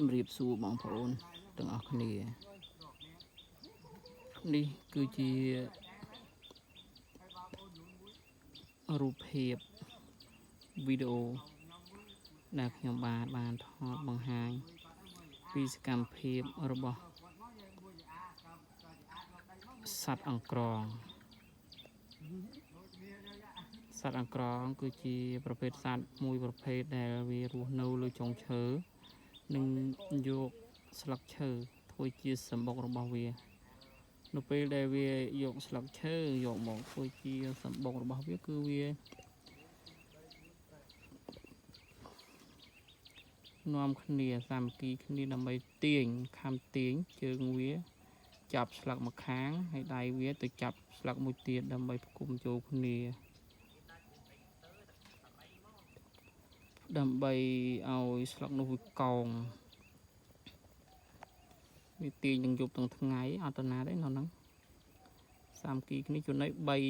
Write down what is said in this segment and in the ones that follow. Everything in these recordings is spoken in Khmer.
ជំរាបសួរបងប្អូនទាំងអស់គ្នានេះគឺជារូបភាពវីដេអូដែលខ្ញុំបាទបានថតបង្ហាញពីសកម្មភាពរបស់សត្វអង្ក្រងសត្វអង្ក្រងគឺជាប្រភេទសត្វមួយប្រភេទដែលវារស់នៅលើចុងឈើនិងយកស្លឹកឈើធ្វើជាសម្បុករបស់វា នៅពេលដែលវាយកស្លឹកឈើយកមកធ្វើជាសម្បុករបស់វាគឺវានាំគ្នាសាមគ្គីគ្នាដើម្បីទាញខំទាញជើងវាចាប់ស្លឹកម្ខាងហើយដៃវាទៅចាប់ស្លឹកមួយទៀតដើម្បីផ្គុំចូលគ្នាដើម្បីឲ្យស្លឹកនោះវាកោងវាទាញទាំងយប់ទាំងថ្ងៃអត់ទៅណាទេនៅហ្នឹង សាមគ្គីគ្នាចំណៃ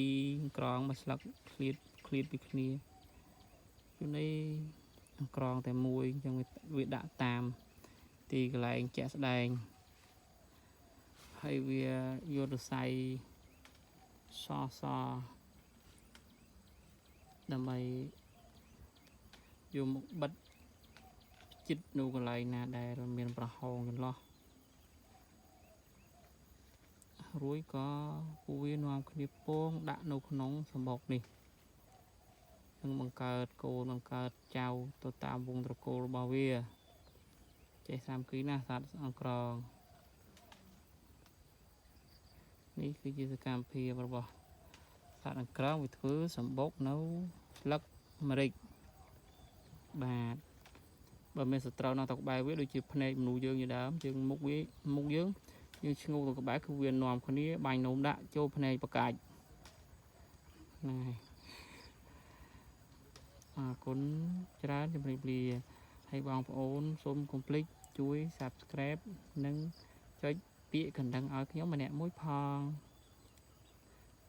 3ក្រងមួយស្លឹកឃ្លាតឃ្លាតពីគ្នាចំណៃក្រងតែមួយអញ្ចឹងវាដាក់តាមទីកន្លែងជាក់ស្ដែងហើយវាយករស័យសសដើម្បីយកមកបិទចិត្តនៅកន្លែងណាដែលមានប្រហោងចន្លោះ រួចក៏ពួកវានាំគ្នាពងដាក់នៅក្នុងសម្បុកនេះនឹងបង្កើតកូនបង្កើតចៅទៅតាមវងត្រកូលរបស់វាចេះសាមគ្គីណាស់សត្វអង្ក្រងនេះគឺជាសកម្មភាពរបស់សត្វអង្ក្រងវាធ្វើសម្បុកនៅស្លឹកម្រេចបាទបើមានសត្រូវនៅទៅក្បែរវាដូចជាភ្នែកមនុស្សយើងជាដើមជើងមុខវាមុខយើង យើងឈ្ងោកទៅក្បែរគឺវានាំគ្នាបាញ់នោមដាក់ចូលភ្នែកបកាច់ហ្នឹងហើយអរគុណច្រើនជម្រាបលាហើយបងប្អូនសូមកុំភ្លេចជួយ Subscribe និងចុចពាក្យកណ្ដឹងឲ្យខ្ញុំម្នាក់មួយផង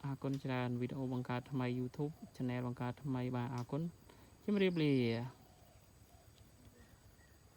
អរគុណច្រើនវីដេអូបង្កើតថ្មី YouTube Channel បង្កើតថ្មីបាទអរគុណជម្រាបលា។